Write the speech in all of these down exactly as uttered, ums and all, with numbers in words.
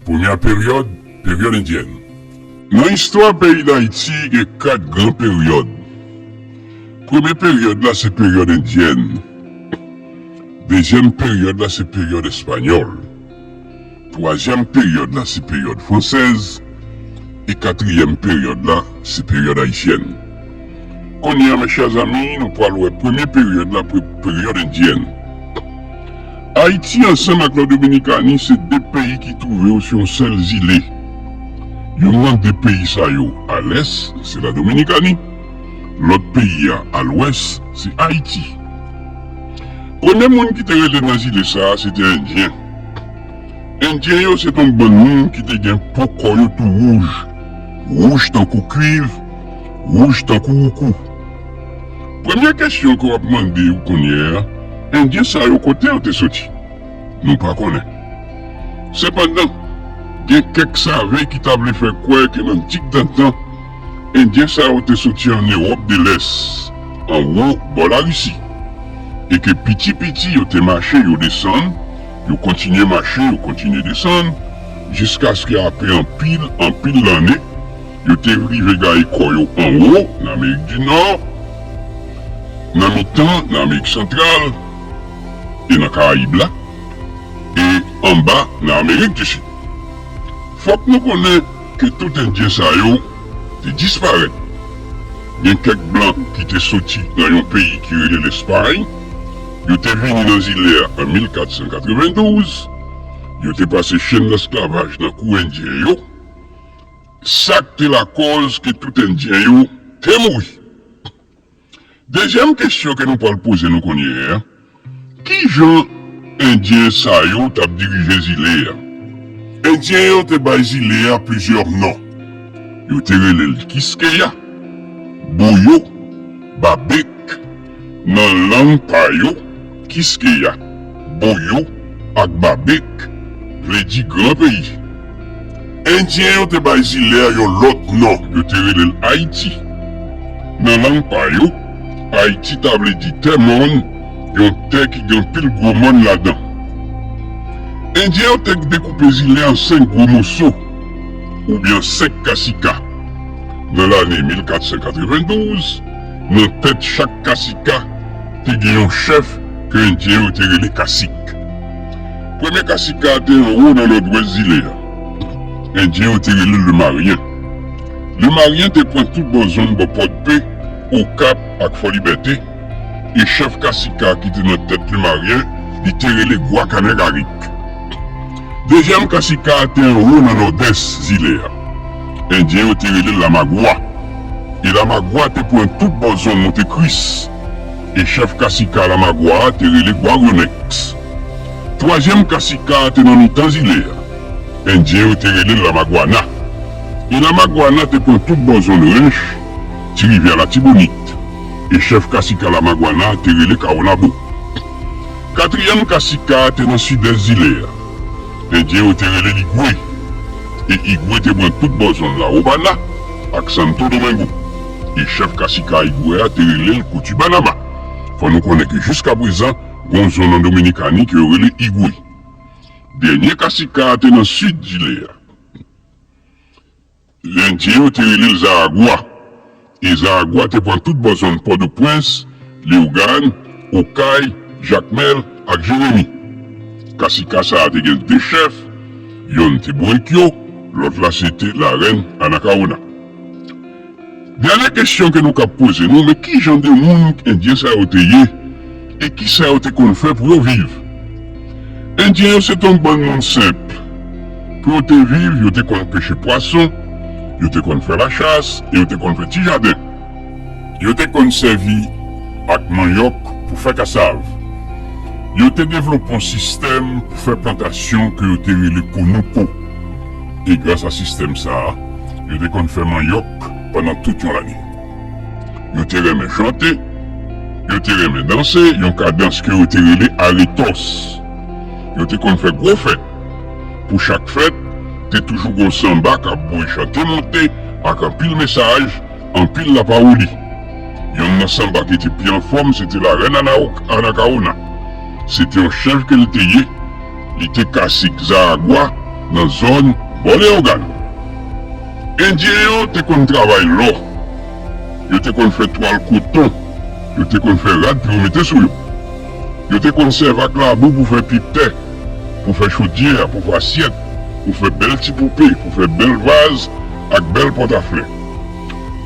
Premyè peryòd, peryòd endyèn. Nan istwa peyi Dayiti, gen kat gran peryòd. Premye peryòd la se peryòd endyèn. Dezyèm peryòd la se peryòd espanyòl. Twazyèm peryòd la se peryòd fransèz. E katriyèm peryòd la se peryòd ayisyèn. Kounye a, mes chers amis, nou pral wè premye peryòd la, pre- peryòd endyèn. Ayiti ansanm ak Ladominikani se de peyi ki twouve yo sou yon sèl zile. Youn nan de peyi sa yo, a lès, se Ladominikani. Lòt peyi a, a lwès, se Ayiti. Premye moun ki te rete nan zile sa a, se te Endyen. Endyen yo se t on bann moun ki te gen po kò yo tou wouj. Wouj tankou kwiv, wouj tankou woukou. Premye kesyon ke w ap mande w kounye a, Endyen sa yo kote yo te soti? Nou pa konnen. Sepandan, gen kèk save ki ta vle fè kwè ke nan digdantan, Endyen sa yo te soti ann Ewòp de Lès, anwo bò Larisi, e ke piti piti yo te mache, yo desann, yo kontinye mache, yo kontinye desann, jiskaske apre anpil, anpil lanne, yo te rive gaye kò yo anwo nan Amerik di Nò, nan mitan nan Amerik Santral, e nan Karayib la, e anba nan Amerik di Sid. Fòk nou konnen ke tout Endyen sa yo te disparèt. Gen kèk blan ki te soti nan yon peyi ki rele Lespay, yo te vini nan zile a an mil kat san katrevendouz, yo te pase chenn lesklavaj nan kou Endyen yo, sa k te lakòz ke tout Endyen yo te mouri. Dezyèm kesyon ke nou pral poze nou kounye a, ki jan Endyen sa yo t ap dirije zile a? Endyen yo te bay zile a plizyè non. Yo te rele l Kiskeya, Boyo, Babek. Nan lang pa yo, Kiskeya, Boyo ak Babek vle di gran peyi. Endyen yo te bay zile a yon lòt non, yo te rele l Ayiti. Nan lang pa yo, Ayiti ta vle di tè mòn, yon tè ki gen anpil gwo mòn ladan. Endyen yo te dekoupe zile a an senk gwo moso, oubyen senk kasika. Nan lane mil kat san katrevendouz, nan tèt chak kasika, te gen yon chèf ke Endyen yo te rele kasik. Premye kasika a te anwo nan nòdwès zile a. Endyen yo te rele Lemaryen. Lemaryen te pran tout bò zòn bò Pòdpe, Okap ak Fò Libète, e chèf kasika ki te nan tèt Lemaryen, li te rele Gwa Kanè Garik. Dezyèm kasika a te anwo nan nòdès zile a. Endyen yo te rele Lamagwa. E Lamagwa te pran tout bò zòn Montekris. E chèf kasika Lamagwa a te rele Gwaryonèks. Twazyèm kasika a te nan mitan zile a. Endyen yo te rele Lamagwana. E Lamagwana te pran tout bò zòn Rench, Ti Rivyè Latibonit. E chèf kasika Lamagwana a te rele Kawonabo. Katriyèm kasika a te nan sidès zile a. Endyen yo te rele Igwe. E Igwe te pran tout bò zòn Lawobana ak Santo Domingo. E chèf kasika Igwe a te rele l Koutibanama. Fò nou konnen ke jiska prezan, gon zòn nan Dominikani ke yo rele Igwe. Dènye kasika a te nan sid zile a. Endyen yo te rele l Zaragwa. E Zaragwa te pran tout bò zòn Pòtoprens, Leyogàn, Okay, Jakmèl ak Jeremi. Kasika sa a te gen de chèf, yonn te Boekyo, lòt la se te Larèn Anakawona. Dènye kesyon ke nou kab poze nou, men ki jan de moun Endyen sa yo te ye? E kisa yo te konn fè pou yo viv? Endyen yo se t on bann moun senp. Pou yo te viv, yo te konn peche pwason, yo te konn fè lachas, e yo te konn fè ti jaden. Yo te konn sèvi ak manyòk pou fè kasav. Yo te devlope yon sistèm pou fè plantasyon ke yo te rele kounoupo. E gras a sistèm sa a, yo te konn fè manyòk pandan tout yon lane. Yo te renmen chante, yo te renmen danse, yon kadans ke yo te rele aretòs. Yo te konn fè gwo fèt. Pou chak fèt, te toujou gon sanba k ap bouyi chante monte ak anpil mesaj, anpil lapawoli. Yonn nan sanba ki te pi anfòm, se te Larèn Anakawona. Se te yon chèf ke l te ye. Li te kasik Zaragwa, nan zòn bò Leyogàn. Endyen yo te konn travay lò. Yo te konn fè twal koton. Yo te konn fè rad pou yo mete sou yo. Yo te konn sèvi ak labou pou fè pik tè, pou fè chodyè, pou fè asyèt, pou fè bèl ti poupe, pou fè bèl vaz ak bèl pòtaflè.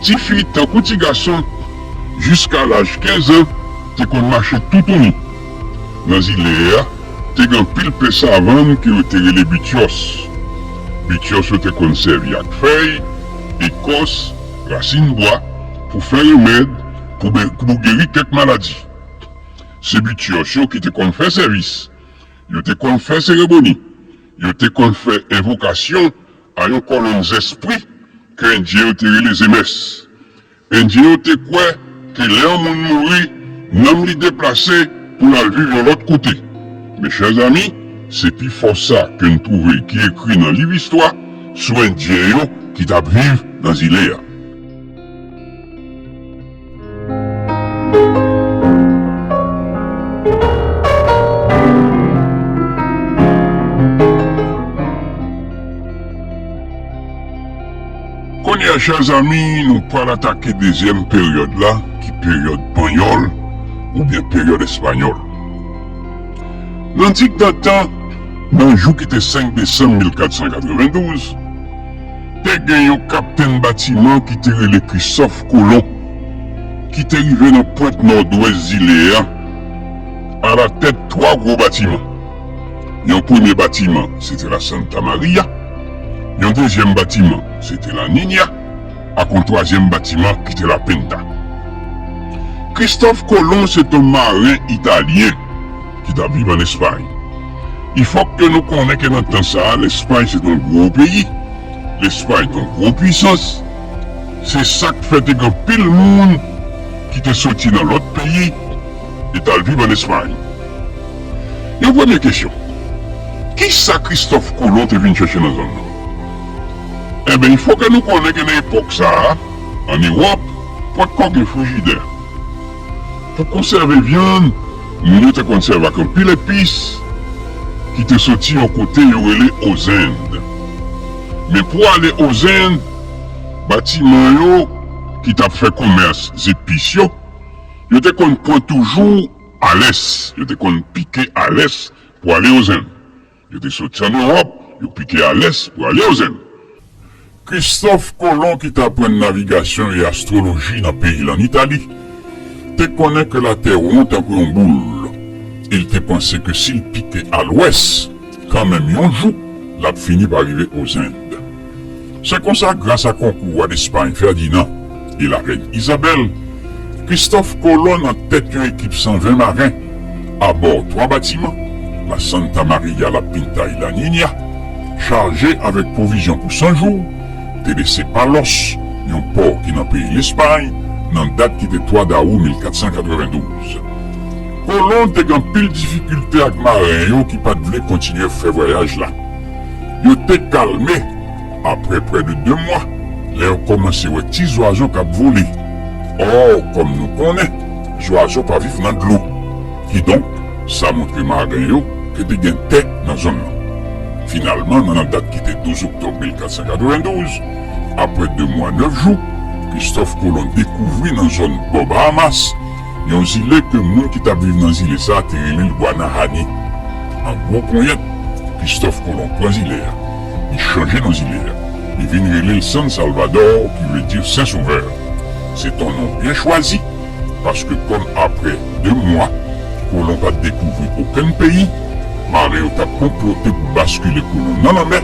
Tifi tankou ti gason, jiska laj kenz an, te konn mache toutouni. Nan zile a, te gen anpil pye savann ke yo te rele bityòs. Bityòs yo te konn sèvi ak fèy, ekòs, rasin bwa pou fè remèd, pou be-, pou geri kèk maladi. Se bityòs yo ki te konn fè sèvis. Yo te konn fè seremoni. Yo te konn fè envokasyon a yon kolonn zèspri ke Endyen yo te rele Zemès. Endyen yo te kwè ke lè yon moun mouri, nanm li deplase pou l al viv yon lòt kote. Men, chè zanmi, se pifò sa ke n twouve ki ekri nan liv istwa sou Endyen yo ki t ap viv nan zile a. Kounye a, chè zanmi, nou pral atake dezyèm peryòd la, ki peryòd panyòl, oubyen peryòd espanyòl. Nan digdantan, nan jou ki te senk desanm mil kat san katrevendouz, te gen yon kaptenn batiman ki te rele Kristòf Kolon, ki te rive nan pwent nòdwès zile a, alatèt twa gwo batiman. Yon premye batiman, se te la Santa Maria. Yon dezyèm batiman, se te la Niña, ak yon twazyèm batiman ki te la Pinta. Kristòf Kolon se t on maren italyen ki t ap viv ann Espay. Li fòk ke nou konnen ke nan tan sa a, Lespay se t on gwo peyi. Lespay t on gwo pwisans. Se sa k fè te gen anpil moun ki te soti nan lòt peyi e t al viv ann Espay. Yon premye kesyon, kisa Kristòf Kolon te vin chèche nan zòn nan? Enben, fòk ke nou konnen ke nan epòk sa a, ann Ewòp, potko gen frijidè. Pou konsève vyann, moun yo te konn sèvi ak anpil epis ki te soti yon kote yo rele Ozend. Men pou ale Ozend, batiman yo ki t ap fè komès zepis yo, yo te konn pran toujou alès, yo te konn pike alès pou ale Ozend. Yo te soti ann Ewòp, yo pike alès pou ale Ozend. Kristòf Kolon ki t aprann navigasyon e astwoloji nan peyi l ann Itali, te konnen ke latè won tankou yon boul, e l te panse ke si l pike alwès, kanmenm yon jou, l ap fini pa rive Ozend. Se konsa, gras a konkou wa Lespay Fèdinan e larèn Izabèl, Kristòf Kolon nan tèt yon ekip san ven maren, abò twa batiman, la Santa Maria, la Pinta e la Niña, chaje avèk pwovizyon pou san jou, te lese Palòs, yon pò ki nan peyi Lespay, nan dat ki te twa dawou mil kat san katrevendouz. Kolon te gen anpil difikilte ak maren yo ki pa t vle kontinye fè vwayaj la. Yo te kalme apre prè de de mwa, lè yo kòmanse wè ti zwazo k ap vole. Ò, kòm nou konnen, zwazo pa viv nan dlo. Kidonk, sa montre maren yo ke te gen tè nan zòn nan. Finalman, nan, nan dat ki te douz oktòb mil kat san katrevendouz, apre de mwa nèf jou, Kristòf Kolon dekouvri nan zòn bò Bahamas yon zile ke moun ki t ap viv nan zile sa a te rele l Guanahani. An gwo ponyèt, Kristòf Kolon pran zile a. Li chanje non zile a. Li vin rele l San Salvador, ki vle di Sen Sovè. Se t on non byen chwazi, paske kòm apre de mwa, Kolon pa t dekouvri okenn peyi, maren yo t ap konplote pou baskile Kolon nan lanmè,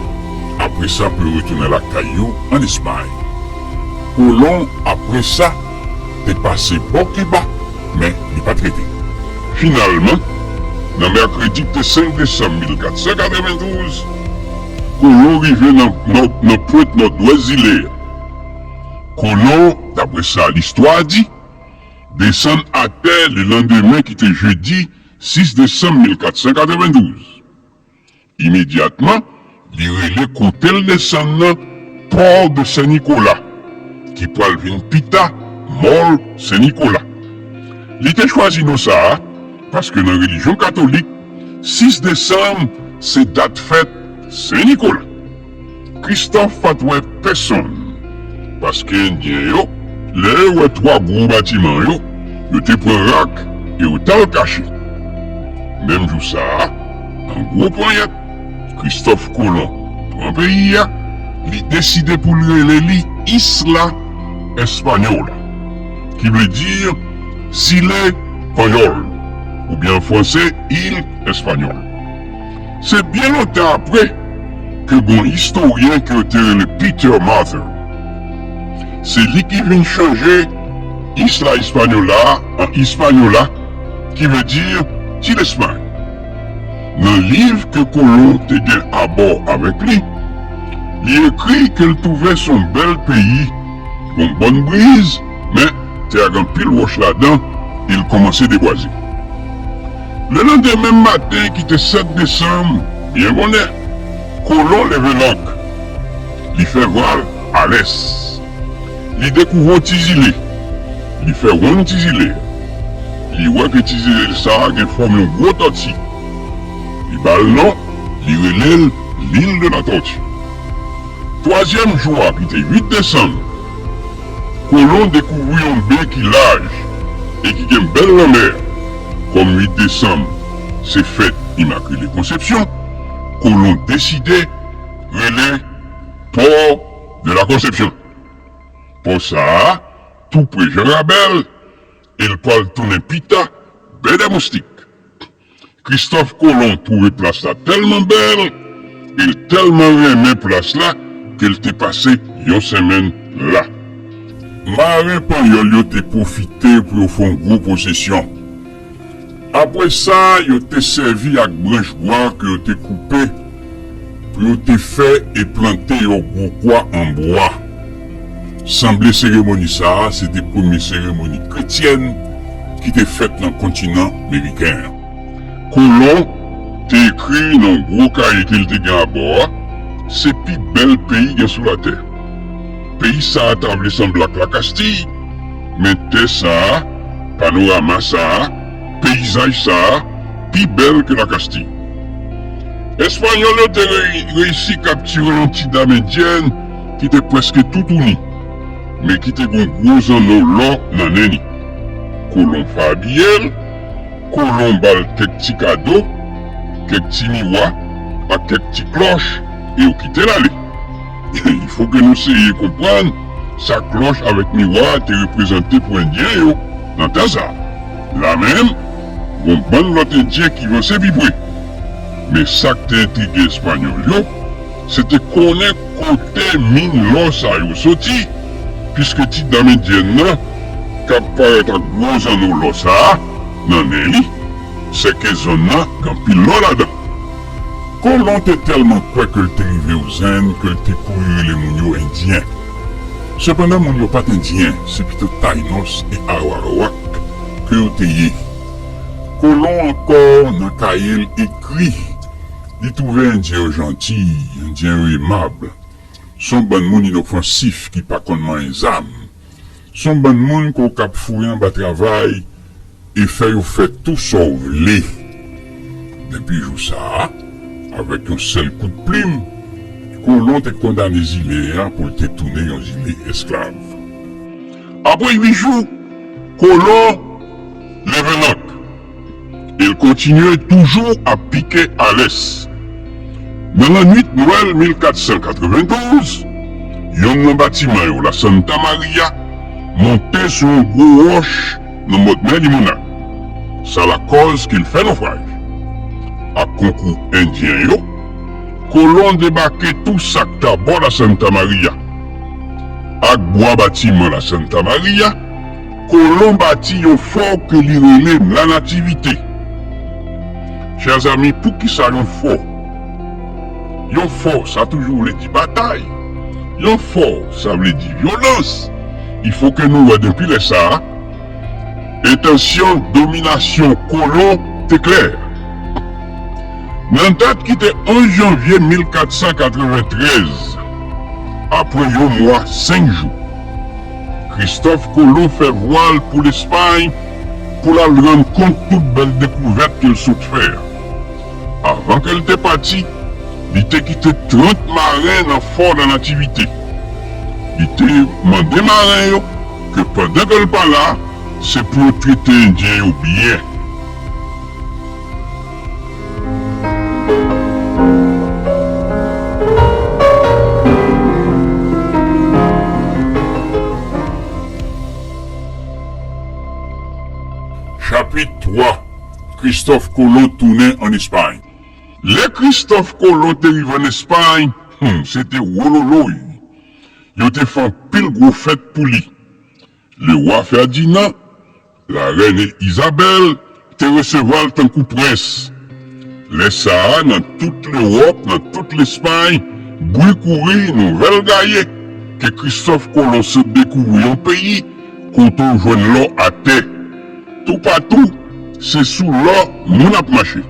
apre sa pou yo retounen lakay yo ann Espay. Kolon, apre sa, te pase bò Kiba, men li pa t rete. Finalman, nan mèkredi ki te senk desanm mil kat san katrevendouz, Kolon rive nan, nan, nan pwent nòdwès zile a. Kolon, dapre sa listwa di, desann atè lelandemen ki te jedi sis desanm mil kat san katrevendouz. Imedyatman, li rele kote l desann nan Port de Saint-Nicolas, ki pral vin pita Mòl Sen Nikola. Li te chwazi non sa a paske nan relijyon katolik, sis desanm se dat fèt Sen Nikola. Kristòf pa t wè pèsonn, paske Endyen yo, lè yo wè twa gwo batiman yo, yo te pran rak e yo t al kache. Menm jou sa a, an gwo ponyèt, Kristòf Kolon pran peyi a, li deside pou l rele li Isla Española, ki vle di Zile Panyòl, oubyen an franse, Île Espagnole. Se byen lontan apre ke gon istoryen ke yo te rele Peter Mather. Se li ki vin chanje Isla Española an Española, ki vle di ti Lespay. Nan liv ke Kolon te gen abò avèk li, li ekri ke l twouve se yon bèl peyi, gon bòn briz, men tè a gen anpil wòch ladan, e l kòmanse debwaze. Lelandemen maten ki te sèt desanm, byen bonè, Kolon leve lank. Li fè vwal a lès. Li dekouvri yon ti zile. Li fè wonn ti zile a. Li wè ke ti zile sa a gen fòm yon gwo tòti. Li ba l non, li rele l L'île de la Tortue. Twazyèm jou a, ki te uit desanm, Kolon dekouvri yon be ki laj e ki gen bèl lanmè. Kòm uit desanm se fèt Imaklele Konsepsyon, Kolon deside rele Port de la Conception. Pò sa a, tou pre Jan Rabèl, e l pral tounen pita Bè dè Moustik. Kristòf Kolon twouve plas la tèlman bèl, e l tèlman renmen plas la ke l te pase yon senmenn la. Maren panyòl yo te pwofite pou yo fè yon gwo pwosesyon. Apre sa, yo te sèvi ak branch bwa ke yo te koupe pou yo te fè e plante yon gwo kwa an bwa. Sanble seremoni sa a se te premye seremoni kretyèn ki te fèt nan kontinan meriken an. Kolon te ekri nan yon gwo kaye ke l te gen abò a, se pi bèl peyi gen sou latè. Peyi sa a ta vle sanble ak Lakastiy, men tè sa a, panorama sa a, peyizaj sa a, pi bèl ke Lakastiy. Espanyòl yo te reyisi kaptire yon ti dam endyèn ki te prèske toutouni, men ki te gen yon gwo zanno lò nan nen li. Kolon pa abiye l, Kolon ba l kèk ti kado, kèk ti miwa, ak kèk ti klòch, e yo kite l ale. Il faut que nou seye konprann sa klòch avèk miwa a te reprezante pou Endyen yo nan tan sa a. La menm, gon bann lòt Endyen ki vanse pi pre. Men sa k te entrige Espanyòl yo, se te konnen kote min lò sa yo soti, piske ti dam endyèn nan k ap parèt ak gwo zanno lò sa a nan nen li, sèke zòn nan gen anpil lò ladan. Kolon te tèlman kwè ke l te rive o Zenn ke l te kouri rele moun yo Endyen. Sepandan, moun yo pa t Endyen, se pito Taynos e Arawak ke yo te ye. Kolon ankò nan kaye l ekri, li twouve Endyen yo janti, Endyen yo emab. Se yon bann moun inofansif ki pa konn manyen zam. Se yon bann moun ke w kab foure anba travay e fè yo fè tou sa w vle. Depi jou sa a, avèk yon sèl kout plim, Kolon te kondane zile a pou l te tounen yon zile esklav. Apre uit jou, Kolon leve lank e l kontinye toujou ap pike a lès. Nan lannwit Nwèl mil kat san katrevendouz, yonn nan batiman yo, la Santa Maria, monte sou yon gwo wòch nan mòd mè Limonad. Sa lakòz ke l fè nofraj. Ak konkou Endyen yo, Kolon debake tou sa k t abò la Santa Maria. Ak bwa batiman la Santa Maria, Kolon bati yon fò ke li rele La Nativité. Chè zanmi, poukisa yon fò? Yon fò, sa toujou vle di batay. Yon fò, sa vle di vyolans. Il faut que nou wè depi lè sa a, entansyon dominasyon Kolon te klè. Nan dat ki te onz janvye mil kat san katreventrèz, apre yon mwa senk jou, Kristòf Kolon fè vwal pou Lespay pou l al rann kont tout bèl dekouvèt ke l sot fè a. Avan ke l te pati, Li te kite trant maren nan Fò Lanativite. Li te mande maren yo ke pandan ke l pa la, se pou yo trete Endyen yo byen. Chapit twa. Kristòf Kolon tounen ann Espay. Lè Kristòf Kolon te rive ann Espay, hmm, se te wololoy. Yo te fè anpil gwo fèt pou li. Lewa Fèdinan, larèn Izabèl te resevwa l tankou prens. Lè sa a, nan tout Lewòp, nan tout Lespay, bri kouri, nouvèl gaye ke Kristòf Kolon sot dekouvri yon peyi kote w jwenn lò atè. Toupatou, se sou lò moun ap mache.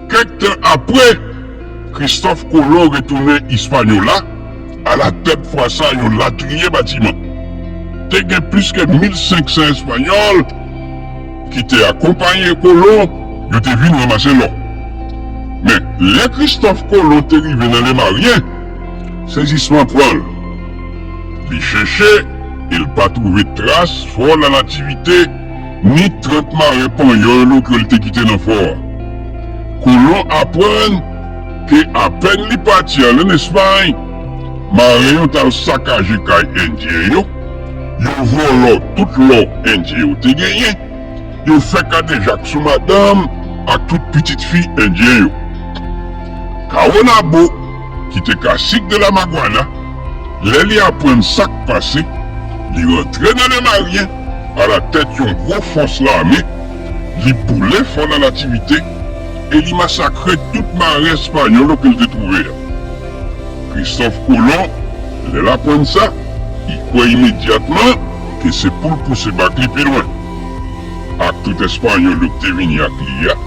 Kèk tan apre, Kristòf Kolon retounen Ispanyola, alatèt fwa sa a yon latriye batiman. Te gen plis ke mil senk san Espanyòl ki te akonpaye Kolon, yo te vin ranmase lò. Men, lè Kristòf Kolon te rive nan Lemaryen, sezisman pran l. Li chèche e l pa twouve tras Fò Lanativite ni trant maren panyòl ke l te kite nan fò a. Kolon aprann ke apèn li pati al ann Espay, maren yo t al sakaje kay Endyen yo, yo vòlò tout lò Endyen yo te genyen, yo fè kadejak sou madanm ak tout pitit fi Endyen yo. Kawonabo, ki te kasik de la Maguana, lè li aprann sa k pase, li rantre nan Lemaryen alatèt yon gwo fòs lame, li boule Fò Lanativite e li masakre tout maren espanyòl ke l te twouve a. Kristòf Kolon, lè l aprann sa, li kwè imedyatman ke se pou l pouse bak li pi lwen. Ak tout Espanyòl yo ki te vini ak li a,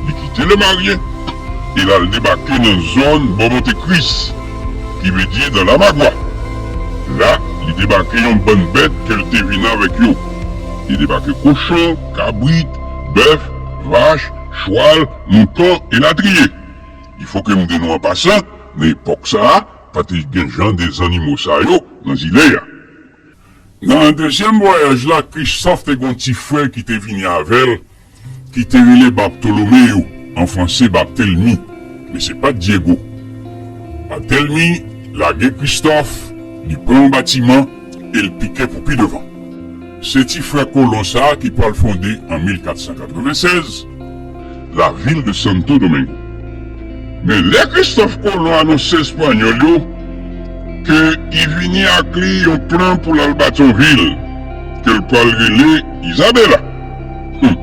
li kite Lemaryen e l al debake nan zòn bò Montekris, ki vle di dans la Magua. La, li debake yon bann bèt ke l te vin avèk yo. Li debake kochon, kabrit, bèf, vach, chwal, mouton, elatriye. Il faut que m di nou an pasan, nan epòk sa a, pa te gen jan de zannimo sa yo nan zile a. Nan dezyèm vwayaj la, Kristòf te gen yon ti frè ki te vini avè l, ki te rele Bartolomeo, an franse Barthélemy, men se pa t Diego. Barthélemy lage Kristòf, li pran yon batiman e l pike pou pi devan. Se ti frè Kolon sa a ki pral fonde an mil kat san katrevennsèz, la ville de Santo Domingo. Men lè Kristòf Kolon anonse Espanyòl yo ke li vini ak li yon plan pou l al bati yon vil ke l pral rele Izabela. Hum.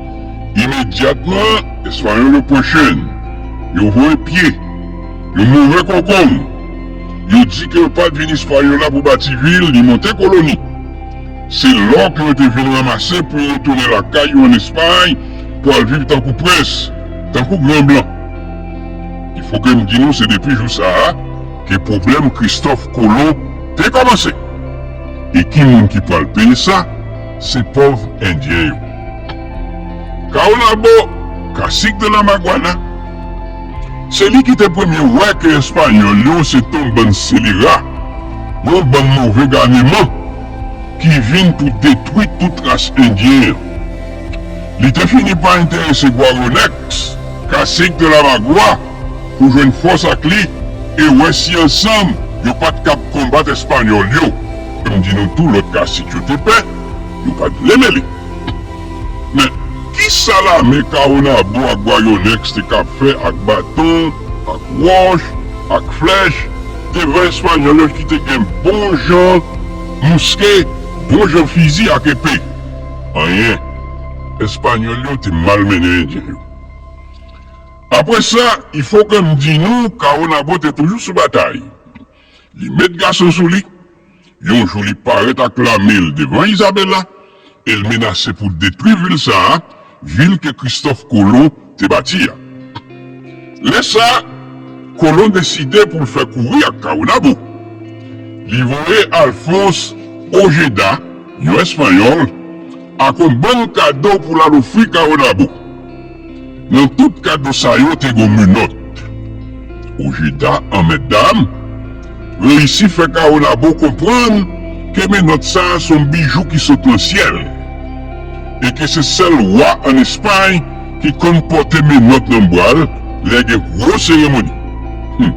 Imedyatman, Espanyòl yo pran chenn, yo voye pye, yo move konkonm, yo di ke yo pa t vin Espanyòla pou bati vil ni monte koloni. Se lò ke yo te vin ranmase pou yo retounen lakay yo ann Espay pou al viv tankou prens, tankou gran blan. Il faut que m di nou se depi jou sa a ke pwoblèm Kristòf Kolon te kòmanse. E ki moun ki pral peye sa? Se pòv Endyen yo. Kawonabo, kasik de la Maguana, se li ki te premye wè ke Espanyòl yo se t on bann selera, yon bann move ganeman ki vin pou detwi tout ras Endyen an. Li te fini pa enterese Gwaronèks, kasik de la Magua, pou jwenn fòs ak li e wè si ansanm yo pa t kab konbat Espanyòl yo. M di nou tou, lòt kasik yo te pè, yo pa t vle mele. Men, kisa lame Kawonabo ak Gwayonèks te kab fè ak baton, ak wòch, ak flèch, devan Espanyòl yo ki te gen bon jan mouske, bon jan fizi ak epe? Anyen. Espanyòl yo te malmennen Endyen yo. Apre sa, il faut que m di nou, Kawonabo te toujou sou batay. Li met gason sou li. Yon jou, li parèt ak lame l devan Izabela e l menase pou detwi vil sa a, vil ke Kristòf Kolon te bati a. Lè sa a, Kolon deside pou l fè kouri ak Kawonabo. Li voye Alfons Ojeda, yon Espanyòl, ak yon bann kado pou l al ofri Kawonabo. Nan tout kado sa yo, te gen menòt. Ojeda an mètdam, reyisi fè Kawonabo konprann ke menòt sa a se yon bijou ki sot nan syèl, e ke se sèl wa ann Espay ki konn pòte menòt nan bra l lè gen gwo seremoni. Hum,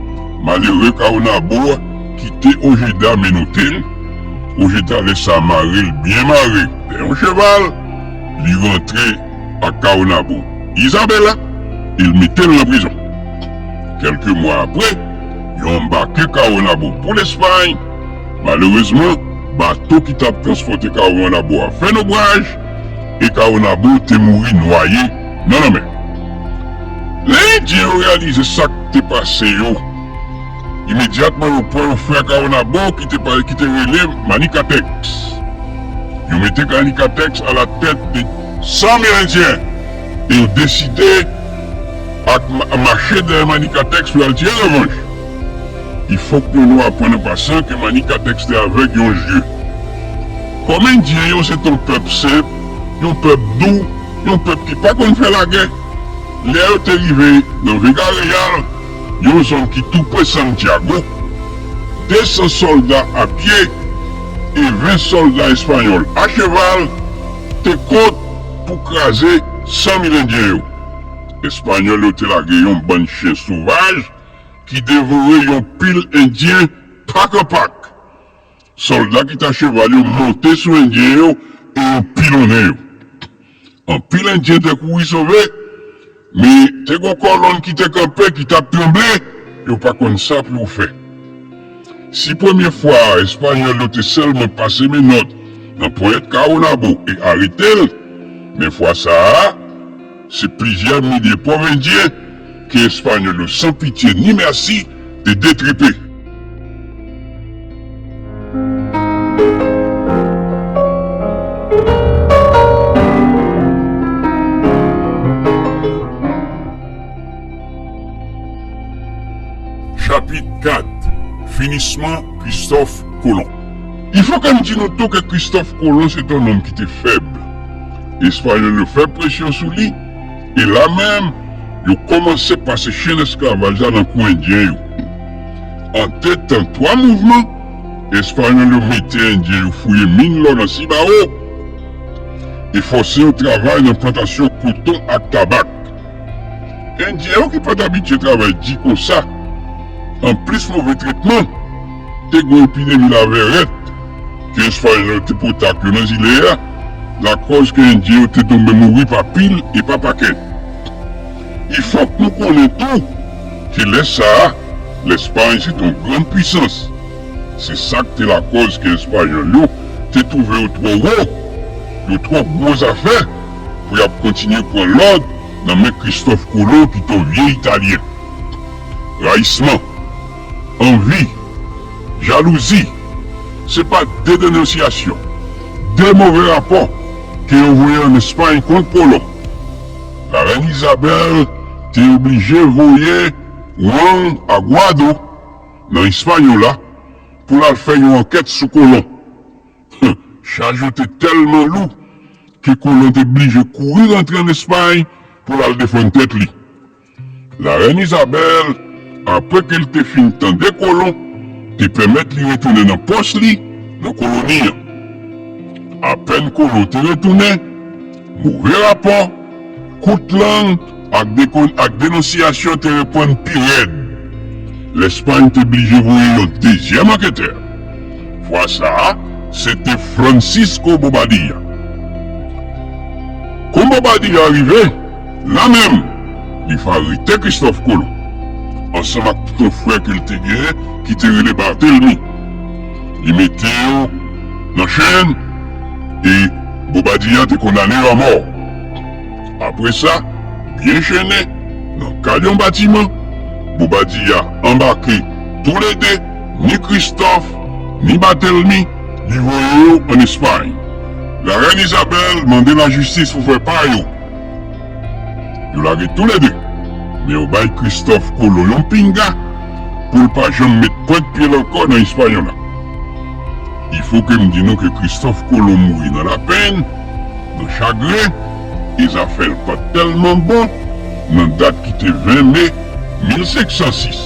malere Kawonabo a kite Ojeda menote l. Ojeda lè sa a mare l byen mare dèyè yon cheval, li rantre ak Kawonabo Izabela, e l mete l nan prizon. Kèlke mwa apre, yo anbake Kawonabo pou Lespay. Malerezman, bato ki t ap transpòte Kawonabo a fè nobraj, e Kawonabo te mouri nwaye nan lanmè. Lè Endyen yo reyalize sa k te pase yo, imedyatman yo pran yon frè Kawonabo ki te pa, ki te rele Manikatèks. Yo mete Manikatèks alatèt de san mil Endyen, e yo deside ak ma-, mache dèyè Manikatèks pou y al tire revanj. Il faut que nou aprann an pasan ke Manikatèks te avèg yon je. Kòm Endyen yo se te yon pèp senp, yon pèp dou, yon pèp ki pa konn fè lagè, lè yo te rive nan Vega Real, yon zòn ki tou pre Santiago, de san sòlda apye e ven sòlda espanyòl acheval te kont pou kraze san mil Endyen yo. Espanyòl yo te lage yon bann chen sovaj ki devore yon pil Endyen pak an pak. Sòlda ki t acheval yo monte sou Endyen yo e yo pilonnen yo. Anpil Endyen te kouri sove, men te gen yon kòlonn ki te kanpe, ki t ap tranble, yo pa konn sa pou yo fè. Si premye fwa a, Espanyòl yo te sèlman pase menòt nan ponyèt Kawonabo e arete l, men fwa sa a, se plizyè milye pòv Endyen ke Espanyòl yo san pitye ni mèsi te detripe. Chapit kat. Finisman Kristòf Kolon. Il faut que m di nou tou ke Kristòf Kolon se te yon nonm ki te fèb. Espanyòl yo fè presyon sou li, e la menm, yo kòmanse pase chenn esklavaj la nan kou Endyen yo. An de tan, twa mouvman, Espanyòl yo mete Endyen yo fouye min lò nan Sibawo e fòse yo travay nan plantasyon koton ak tabak. Endyen yo ki pa t abitye travay di konsa, anplis move tretman, te gen yon epidemi lavèrèt ke Espanyòl yo te pote ak yo nan zile a, lakòz ke Endyen yo te tonbe mouri pa pil e pa pakèt. Il faut que nou konnen tou ke lè sa a, Lespay se te yon grann pwisans. Se sa k te lakòz ke Espanyòl yo te twouve yo twò wo, yo twò gwo zafè pou y ap kontinye pran lòd nan men Kristòf Kolon ki te yon vye Italyen. Rayisman, anvi, jalouzi, se pa de denonsyasyon, de move rapò ke yo voye ann Espay kont Kolon. Larèn Izabèl te oblije voye Juan Aguado nan Ispanyola pou l al fè yon ankèt sou Kolon. Chaj yo te tèlman lou ke Kolon te blije kouri rantre ann Espay pou l al defann tèt li. Larèn Izabèl, apre ke l te fin tande Kolon, te pèmèt li retounen nan pòs li nan koloni an. Apèn Kolon te retounen, move rapò, kout lang ak dekon-, ak denonsyasyon te reprann pi rèd. Lespay te blije voye yon dezyèm anketè. Fwa sa a, se te Francisco Bobadilla. Kon Bobadilla rive, la menm, li fè arete Kristòf Kolon, ansanm ak tout yon frè ke l te genyen ki te rele Bartelmi. Li mete yo nan chenn e Bobadilla te kondane yo amò. Apre sa, byen chennen, nan kad yon batiman, Bobadilla anbake toulede, ni Kristòf, ni Batelmi, li voye yo ann Espay. Larèn Izabèl mande lajistis pou fè pa yo. Yo lage toulede, men yo bay Kristòf Kolon yon pinga pou l pa janm met pwent pye l ankò nan Ispanyola. Il faut que m di nou ke Kristòf Kolon mouri nan lapenn, nan chagren, e zafè l pa t tèlman bon nan dat ki te ven me mil senk san sis.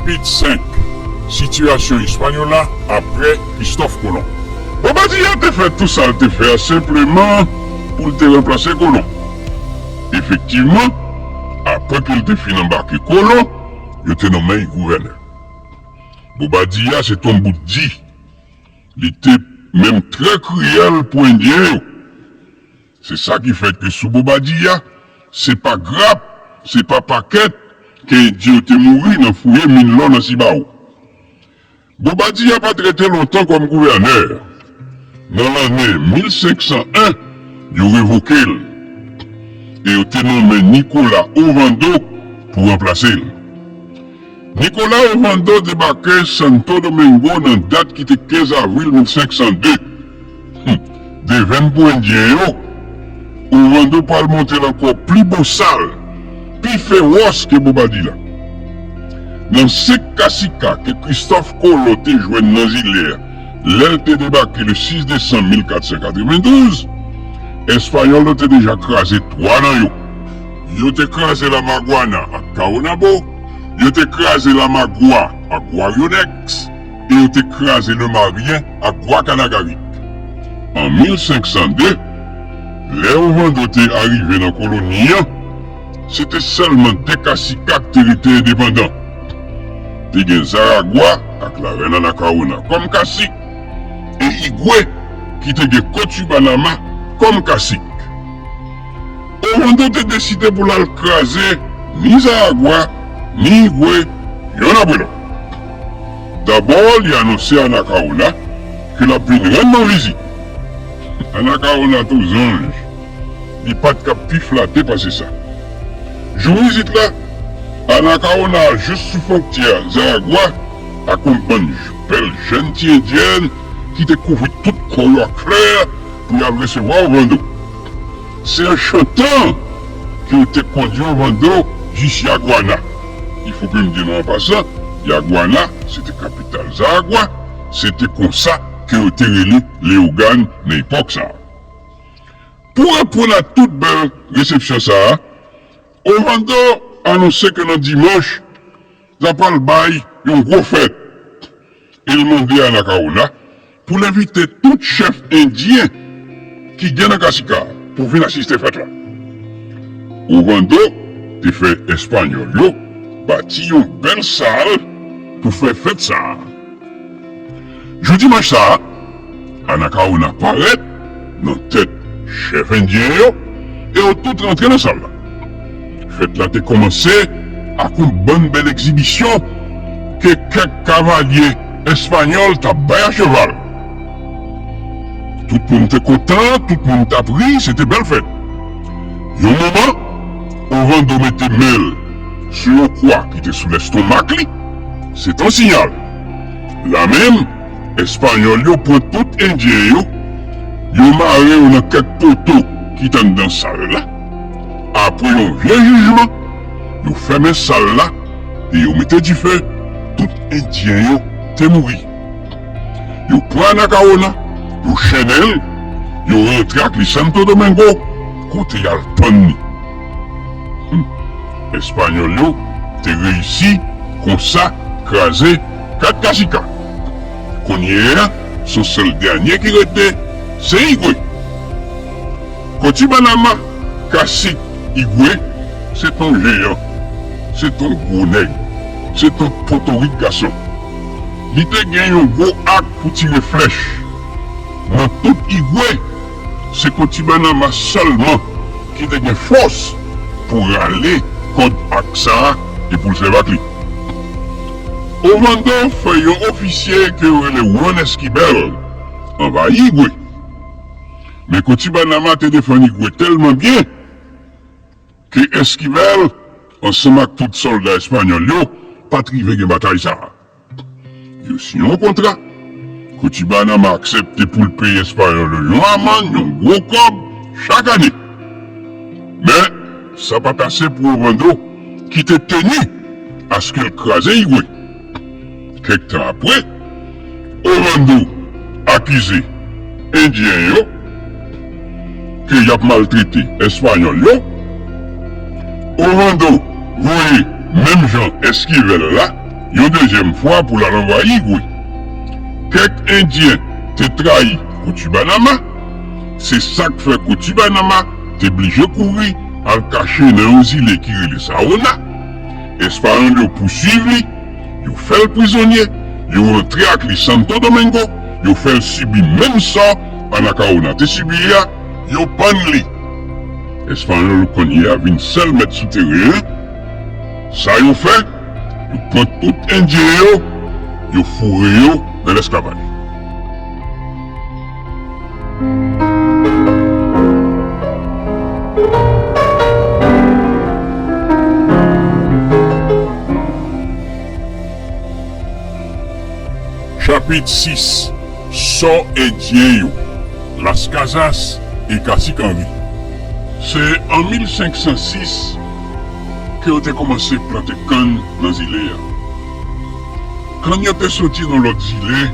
Chapit senk. Sitiyasyon Ispanyola apre Kristòf Kolon. Bobadilla te fè tou sa l te fè a senpleman pou l te ranplase Kolon. Efektivman, apre ke l te fin anbake Kolon, yo te nonmen l gouvènè. Bobadilla se t on bout di. Li te menm trè kriyèl pou Endyen yo. Se sa ki fè ke sou Bobadilla, se pa grap, se pa pakèt ke Endyen yo te mouri nan fouye min lò nan Sibao. Bobadilla pa t rete lontan kòm gouvènè. Nan lannen mil senk san en, yo revoke l e yo te nonmen Nicolas Ovando pou ranplase l. Nicolas Ovando debake Santo Domingo nan dat ki te kenz avril mil senk san de. Hum, devenn pou Endyen yo, Ovando pral monte l ankò pi bosal, pi fewòs ke Bobadilla. Nan senk kasika ke Kristòf Kolon te jwenn nan zile a lè l te debake le sis desanm mil kat san katrevendouz, Espanyòl yo te deja kraze twa nan yo. Yo te kraze Lamaguana ak Caonabo, yo te kraze Lamagua ak Guarionex, e yo te kraze Lemarien ak Guacanagarik. An mil senk san de, lè Ovando te arive nan koloni an, se te sèlman de kasika k te rete endepandan. Te gen Zaragwa ak Larèn Anacaona kòm kasik, e Igwe ki te gen Cochabamba kòm kasik. Ovando te deside pou l al kraze ni Zaragwa, ni Igwe, yonn apre lòt. Dabò, li anonse Anacaona ke l ap vin rann nou vizit. Anacaona t on zanj. Li pa t ka pi flate pase sa. Jou vizit la, Anacaona al jis sou fwontyè Zaragwa ak yon bann bèl jèn ti endyèn ki te kouvri tout kò yo ak flè pou y al resevwa Ovando. Se an chantan ke yo te kondui Ovando jis Yaguana. Il faut que m di nou an pasan, Yaguana, se te kapital Zaragwa, se te konsa ke yo te rele Leyogàn nan epòk sa a. Pou reponn a tout bèl resepsyon sa a, Ovando anonse ke nan dimanch, l ap al bay yon gwo fèt. E l mande Anacaona pou l envite tout chèf endyen ki gen nan kasika pou vin asiste fèt la. Ovando te fè Espanyòl yo bati yon bèl sal pou fè fèt sa a. Jou dimanch sa a, Anacaona parèt nan tèt chèf endyen yo, e yo tout rantre nan sal la. Fèt la te kòmanse ak yon bann bèl egzibisyon ke kèk kavalye espanyòl t ap bay a cheval. Tout moun te kontan, tout moun t ap ri, se te bèl fèt. Yon moman, Ovando mete men l sou yon kwa ki te sou lèstomak li. Se t on siyal. La menm, Espanyòl yo pran tout endyen yo, yo mare yo nan kèk poto ki t anndan sal la. Apre yon vye jijman, yo fèmen sal la e yo mete dife. Tout endyen yo te mouri. Yo pran Anacaona, yo chennen l, yo rantre ak li Santo Domingo, kote y al pann li. Hmm. Espanyòl yo te reyisi konsa kraze kat kasika. Kounye a, se sèl dènye ki rete, se Igwe. Kochibanama, kasik Igwe, se t on jeyan, se t on gwo nèg, se t on potorik gason. Li te gen yon gwo ak pou tire flèch. Nan tout Igwe, se Kochibanama sèlman ki te gen fòs pou rale kòd ak sa a e pou l sèvi ak li. Ovando fè yon ofisye ke yo rele Juan Esquivel anvayi Igwe. Men Kochibanama te defann Igwe tèlman byen ke Esquivel, ansanm ak tout sòlda espanyòl yo, pa t rive gen batay sa a. Yo siyen yon kontra. Kochibanama aksepte pou l peye espanyòl yo yon amann, yon gwo kòb, chak ane. Men, sa pa t ase pou Ovando, ki te teni aske l kraze Igwe. Kèk tan apre, Ovando akize Endyen yo ke y ap maltrete Espanyòl yo. Ovando voye menm jan Esquivel la Yon dezyèm fwa pou l al anvayi Gwe. Kèk Endyen te trayi Cotubanama, se sa k fè Cotubanama te blije kouri al kache nan yon zile ki rele Saona. Espayòl yo pouswiv li, yo fè l prizonye, yo rantre ak li Santo Domingo, yo fè l sibi menm sò Anacaona te sibi a, yo pann li. Espayòl kounye a vin sèl mèt sou teren an. Sa yo fè, yo pran tout Endyen yo, yo foure yo nan lesklavaj. Chapit sis. Sò Endyen yo, Las Casas e Cacique Henry. Se an mil senk san sis ke yo te kòmanse plante kann nan zile a. Kann yo te soti nan lòt zile